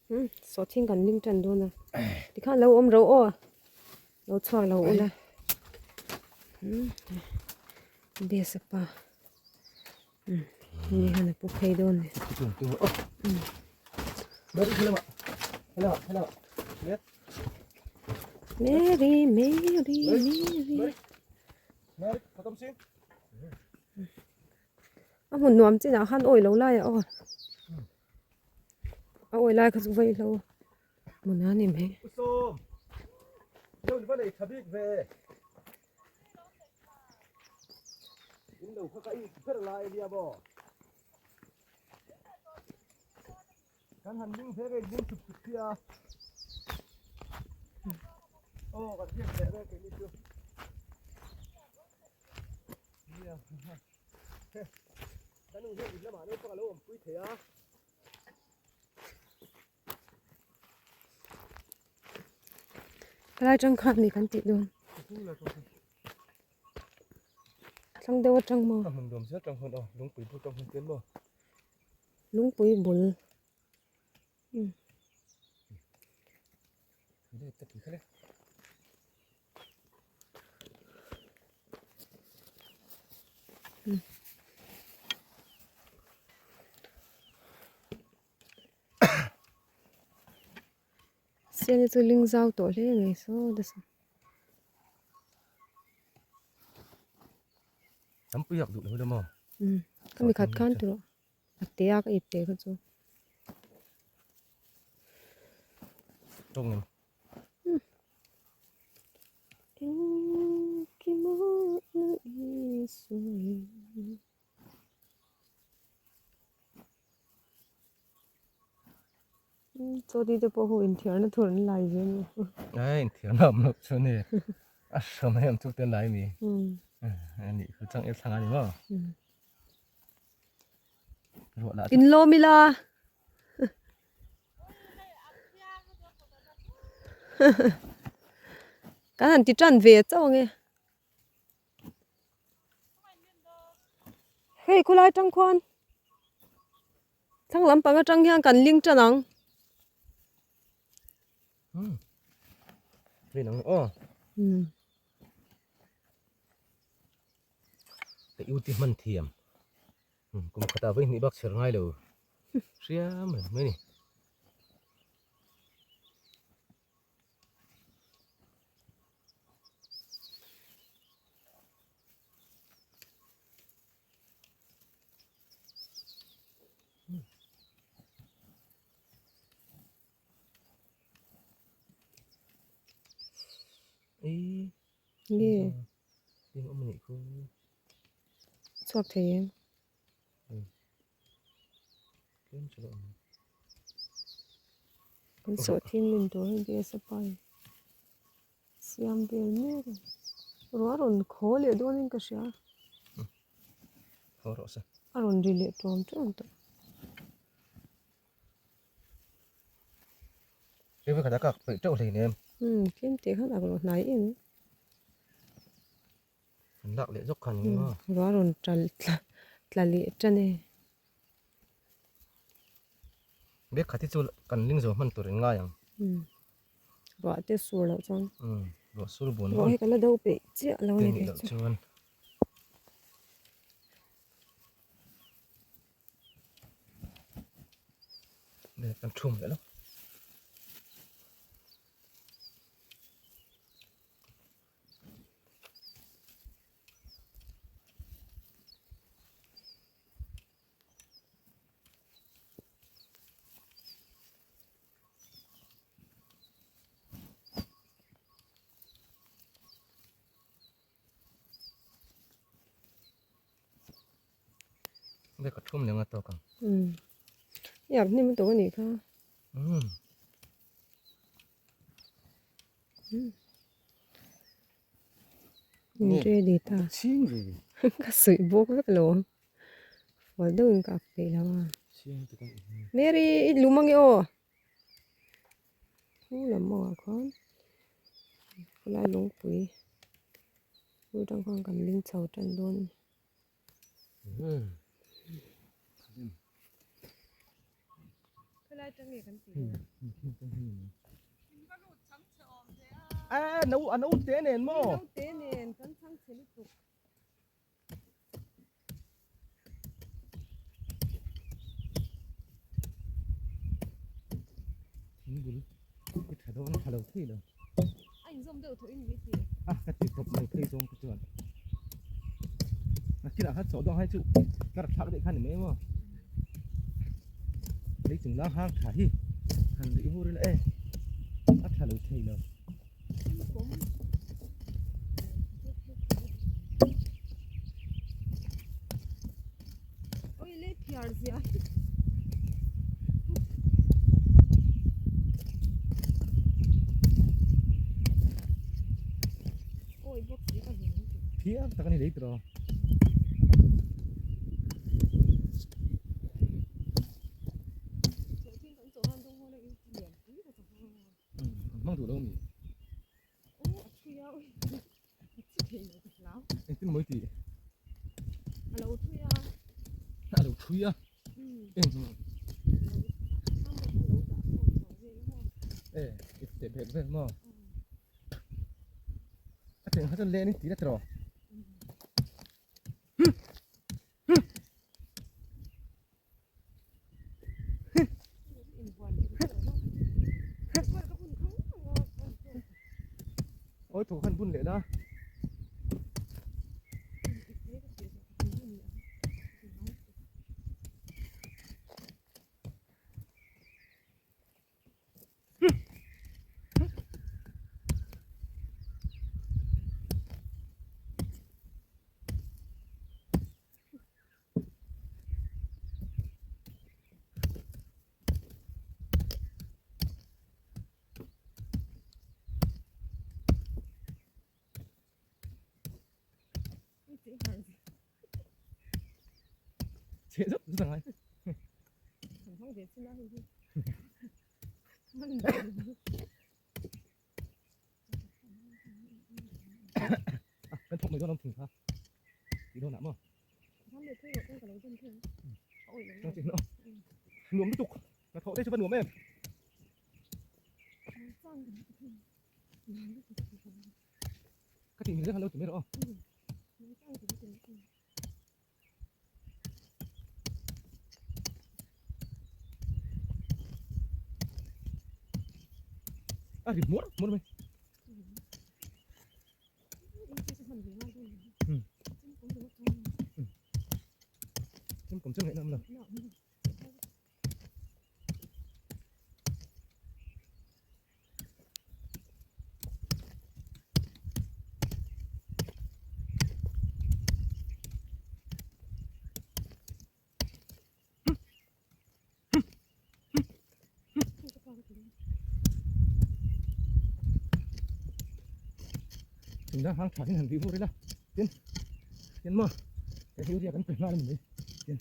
Hmm, sawhthing kan ling tan dawn a. Tikhan lo awm ro aw. Lo chhuak lo ula. Hmm. Besa pa. Hmm. Ni han a pu phei dawn ni. Hmm. Mary, Mary, Mary. A hmun nuam chinah khan awi lo lai a aw. A awi lai kha chu vaih lo hmun a ni mai. Helai atang khan ni kan tih dawn. Thlang deuh atang maw? Lungpui bul. Sian hi chu ling zau tawh hle mai saw nasa. Ka mi khat khan tawh a te a ka ip teh kha chu. Chawti te pawh ho inthiarna tur an lai ve a ni. Ai inthiarna awm loh chu ni. A hram em chu te lai mi. Ani khu chang el thlang ani maw. Ruah lah. In lawm ila. Kan han ti tan ve chauh ang e. Hei khulai tang khuan thlang lampang atang hian kan ling tan ang. Ka u ti hman thiam. Kum khatah vawi hnih bak chher ngai lo. Hria mai mai ni. Nge chhuak thei em? Kan sawhthing min tur hi gas a pai siam vel mek a ni. Ruah a rawn khaw leh dawnin ka hria. A rawn ri leh tuam tuam tawh. Tlem teh khan a rawn hnai em. Ruah a rawn tla tla leh tan e. Ruah te sur loh chuan. Ruah hi ka la do peih chiah lo a ni kei chu. Kan thum leh lo. Be ka thum leh nga tawk ang. Um. Iak hnim lutuk a nih kha. Um. Um. In ready ta. Ching ve. Ka suih bawk vek lo. Fual deuhin ka ak peih lo a. Mary i lum ange aw. Khu lam mawngah khuan khulai lungpui chu atang khuan kan ling chho tan dawn a ni. Helai tang nge kan tih Hei thing tang hi ni. A no a no te nen maw? No te nen kan chhang chhe lutuk. Thing bul i tha dawn a tha lo thei lo. A inzawm deuh thawh in mi ti. A ka ti khawp mai phei zawng te chuan. A kinah khan chawh dawn hai chu kar thlak daih kha ni mai maw. Lei chung lang hang tha hi han rih hur ila e a tha lo thei lo. Oi le phiar zia. Oi bawk si ka hmu. Phiar tak a ni lei tawh. Hmang duh lo mi. Engtin mawi tih? A lo thui a. A lo thui a. Eng e ip teh bek vel maw. A teng kha chuan len in ti la tiraw. Ôi thủ khăn bun leh la. Chhe zet zet angai. Kan thawk mai dawn ang thing kha. Tih dawn ah maw? Nuam lutuk. Ka thawh te chu va nuam em. Ka tih hmel khan lo ti mai rawh aw. A ri muar muar mai. Chim kum chu ngaih nawm lo. Tuna hang tha in han bih vur ila tin tin maw he hi riak an pe nghal a ni mai tin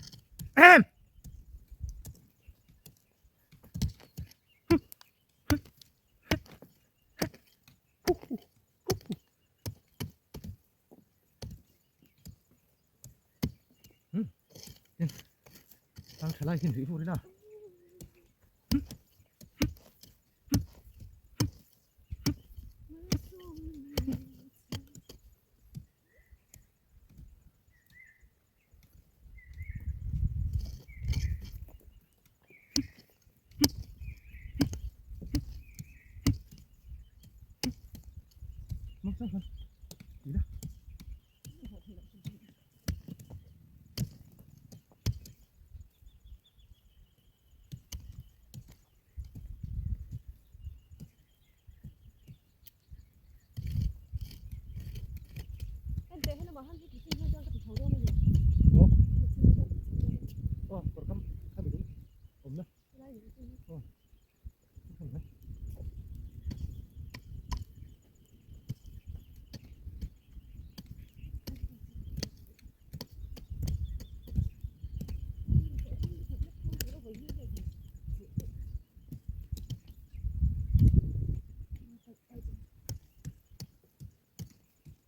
Tang tha lai hin rih vur ila.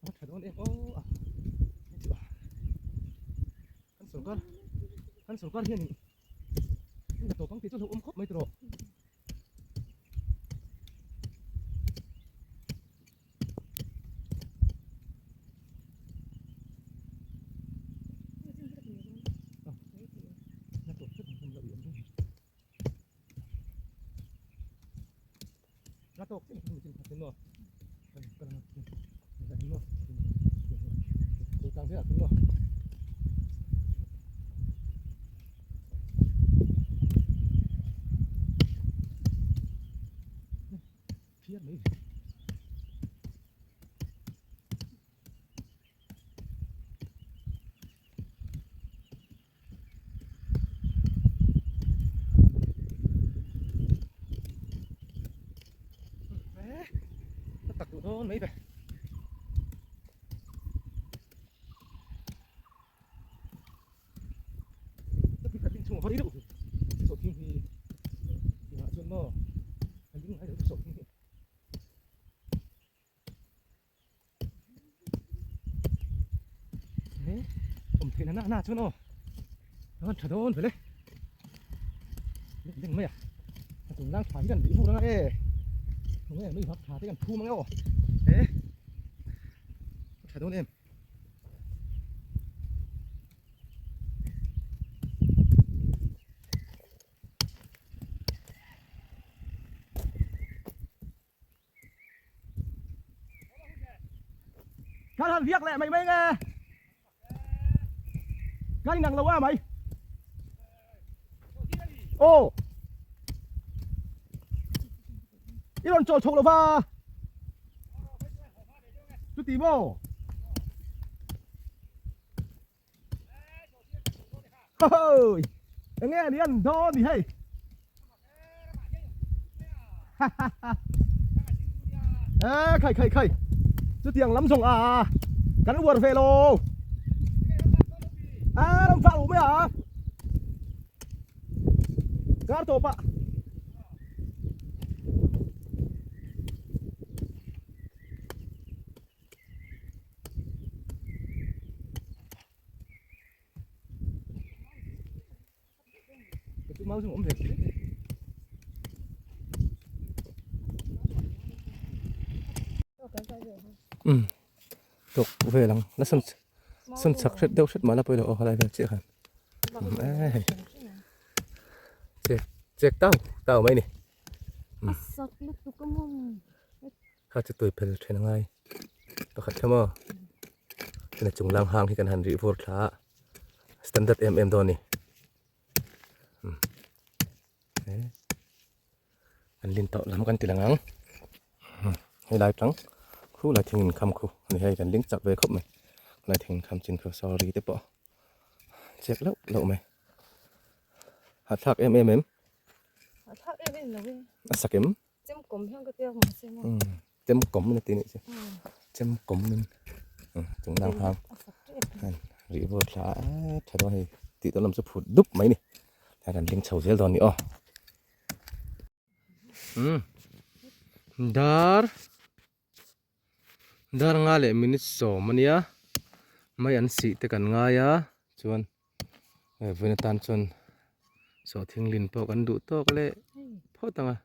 A tha dawn em aw a kan sorkar kan sorkar hian in hnathawh pang tih chu a hlauhawm khawp mai tawh. Tak duh dawn mai ve. Awm theih na na chuan aw a van tha dawn vele deng mai a a chung lang tha hi kan bih vur anga e nge nui vak tha te kan phum ang e aw he tha dawn em. Kan han viak leh mai mai nge. Kan inang lo a mai. Aw. I rawn chawl chho lo va. Chuti maw? Hoi! Enge ani an dawn ni hei. Ê khai khai khai. Chutiang lam zawng a kan uar ve lo. A ram vah lo mai a. Kar tawp a. Um tuk vel ang la sawn sawn chak hret deuh hret mah la pawilo aw helai vel chiah khan hei chek chek tau tau mai ni kha chu tui phel then a ngai pakhat kha maw tuna chung lang hang hi kan han rih vur thla a standard em em dawn a ni an lin tawh lam kan ti lang ang helai tang khu lai thing in kham khu ani hei kan ling chak ve khawp mai lai thing in kham chin khu sorry te pawh chek loh loh mai hahthlak em em em hahthlak em em lo e a sak em Chem kawm hian ka tia mahse maw. Chem kawm na ti nih chu. Chem kawm in chung nang hang. Rih vur thla a tha dawn hei tih dawn lam chu phut dup mai ni. Hei kan ding chho zel dawn ni aw. Dar dar nga leh minute sawm ania mai an sih te kan ngai a chuan vawiin atan chuan sawhthing lin pawh kan duh tawk leh phawt ang a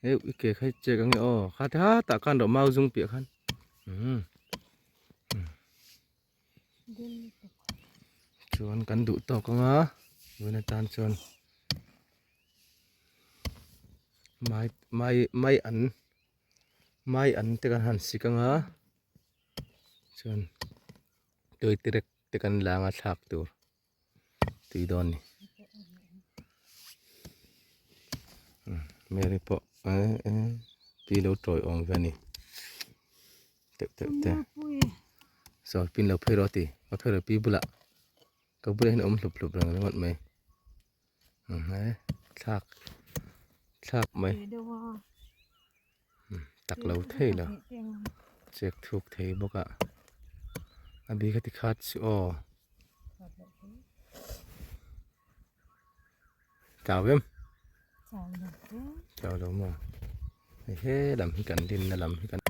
hei i ke kha hi check ang e aw kha te hatah khan rawh mau zum piah khan umm chuan kan duh tawk ang a vawiin atan chuan mai mai mai an mai an te kan han sik ang a chuan tui tirek te kan lang a thlak tur tui dawn ni Mary pawh eh eh pi lo tawi awm ve a ni teuh teuh te saw pin lo phei rawh a ti a phei rawh pi bulah ka bulah hian a awm hlup hlup reng ringawt mai thlak thlak mai tak lo thei lo chek thuk thei bawk a a bik a ti khat chu aw chau em chau lo maw hei he lam hi kan rin na lam hi kan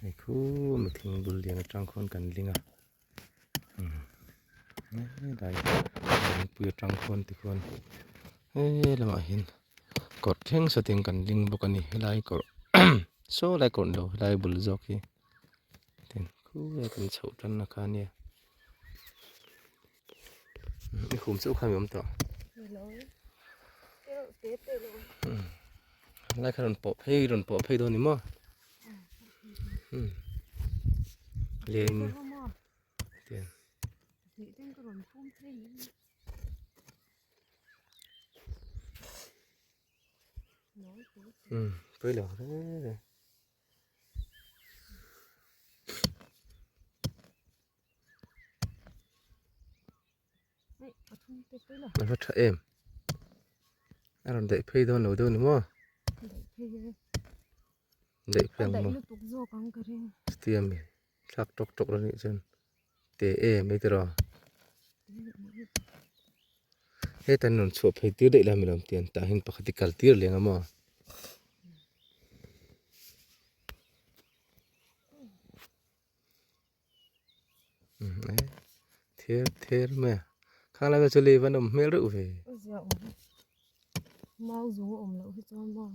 hei khu mi thing bul lian atang khawn kan ling a helai lungpui atang khawn tikhawn he lamah hian kawr thleng satin kan ling bawk a ni helai kawr saw lai kawr ni lo helai bul zawk hi tin khulai kan chhoh tan na kha ania i khum chauh kha mi awm tawh. Lai kha rawn pawh phei rawn pawh phei dawn ni maw? Hmm. Leng. Tian. Hmm, pui lo re re. A va tha em a rawn daih phei dawn lo deuh ni maw daih phei ang maw chutia mi thlak tawk tawk la nih chuan te em mai tiraw heta an rawn chhuah phei tir daih la mi lawm tiang tah hian pakhat hi kal tir leh ang a maw. Ther ther mai a khang lai chu lei van awm hmel reuh ve mau zung a awm loh hi chuan maw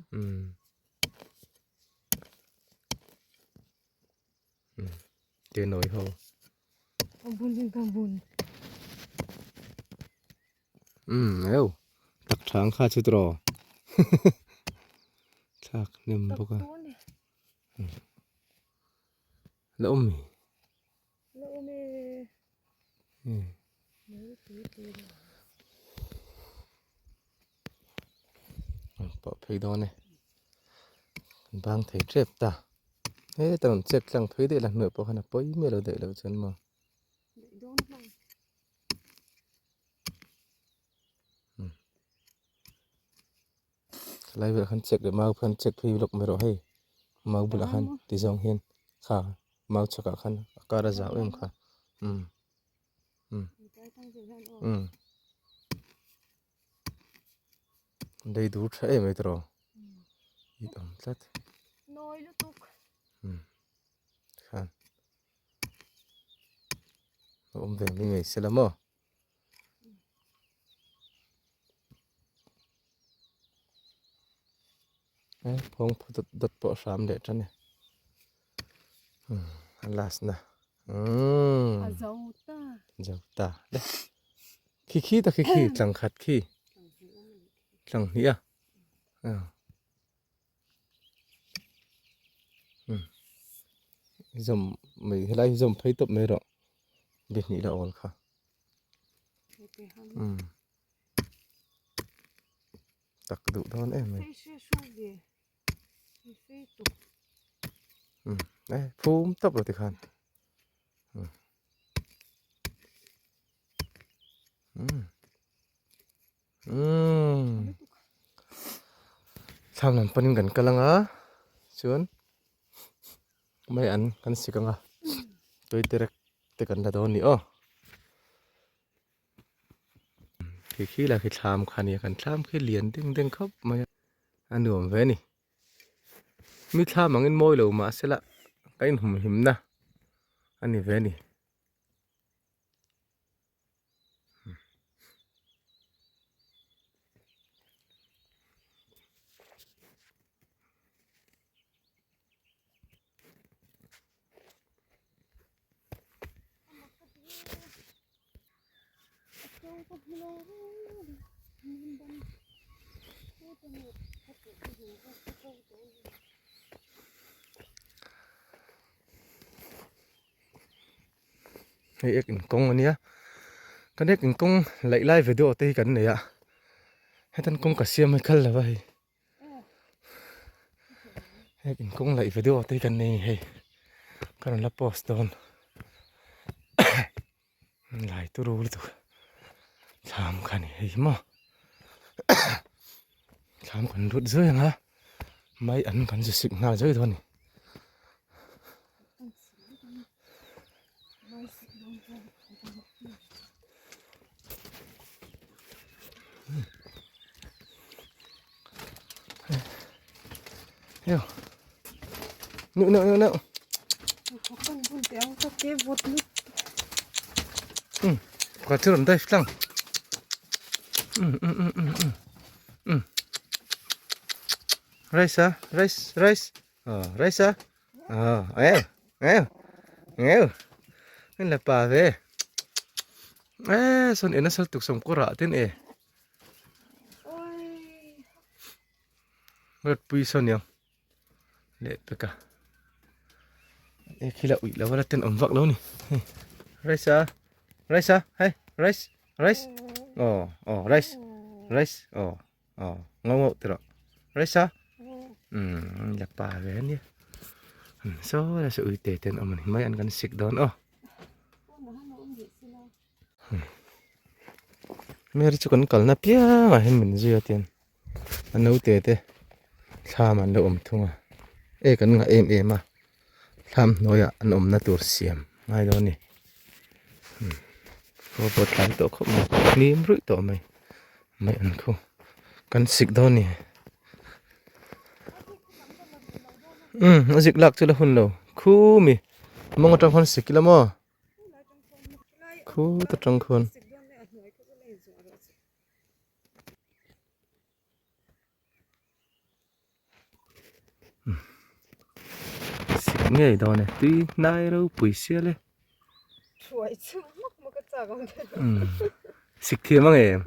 ke nawi ho a bun in ka bun eu tak thang kha chu tiraw thlak hnem bawk a La awm mi? La awm e. Hmm. Pawh phei dawn e. Kan bang thei tep ta. He ta rawn chek tlang phei daih la hnuai pawh khan a pawi miah lo daih lo chuan maw. Hmm. Lai velah khan check leh mau khan check phei lawk mai rawh hei mau bulah khan ti zawng hian kha mau chhakah khan a kar a zau em kha umm umm umm lei dur tha em mai tawh i awm tlat umm khan a awm ve mai mai sela maw. Phawng phu dawt dawt pawh a hram leh tan e a last na a zo ta zo ta le khi khi ta khi khi tlang khat khi tlang hnih a zawm mai helai hi zawm phei tawp mai rawh bihnih la awl kha umm tak duh dawn em mai umm e phum tawp lo tikhan umm umm umm thlam lam panin kan kal anga chuan mai an kan sik anga tui terek te kan la dawn a ni aw khi khi lah khi thlam kha nia kan thlam khi lian deng deng khawp mai a a nuam ve a ni mi thlam angin mawi lo mahse lah ka inhumhim na a ni ve a ni. Hei ek inkawng a nia kan ek inkawng laih lai video te hi kan nei a hetan kawngka siam hi kal lo va hei. Heng inkawng laih ve deuh te hi kan nei a ni hei ka rawn la post dawn lai turu lutuk thlam kha a ni hei maw thlam kan lut zui ang a mai an kan zu sik nghal zui dawn a ni. Nữa nữa nữa nữa. Ừ, quả chưa đây lăng. Ừ ừ ừ ừ ừ. Ừ. Rice à, rice rice. Ờ rice à. Ờ, eo, eo. Eo. Nên là bà về. Ê, son ena sal tuk som ko ra tin e. Rawtpui saw niang leh pek a e khi la uih lo a la tenawm vak lo a ni hei rice a rice a hei rice rice aw aw rice rice aw aw ngau ngauh tih rawh rice a umm la pa ve a nia saw lai saw uite te an awm a ni mai an kan sik dawn aw. Mary chu kan kalna piangah hian min zui a tiang a naute te thlam an lo awm thung a e kan ngah em em a thlam hnuaiah an awmna tur siam ngai dawn a ni aw pawh tlai tawh khawp mai hnim ruih tawh mai mai an khu kan sik dawn a ni umm a zik lak chu la hun lo khumi mawng atang khawn sik ila maw. Khut atang khuan sik ngei dawn e tui hnai ropui sial e sik thiam ang em.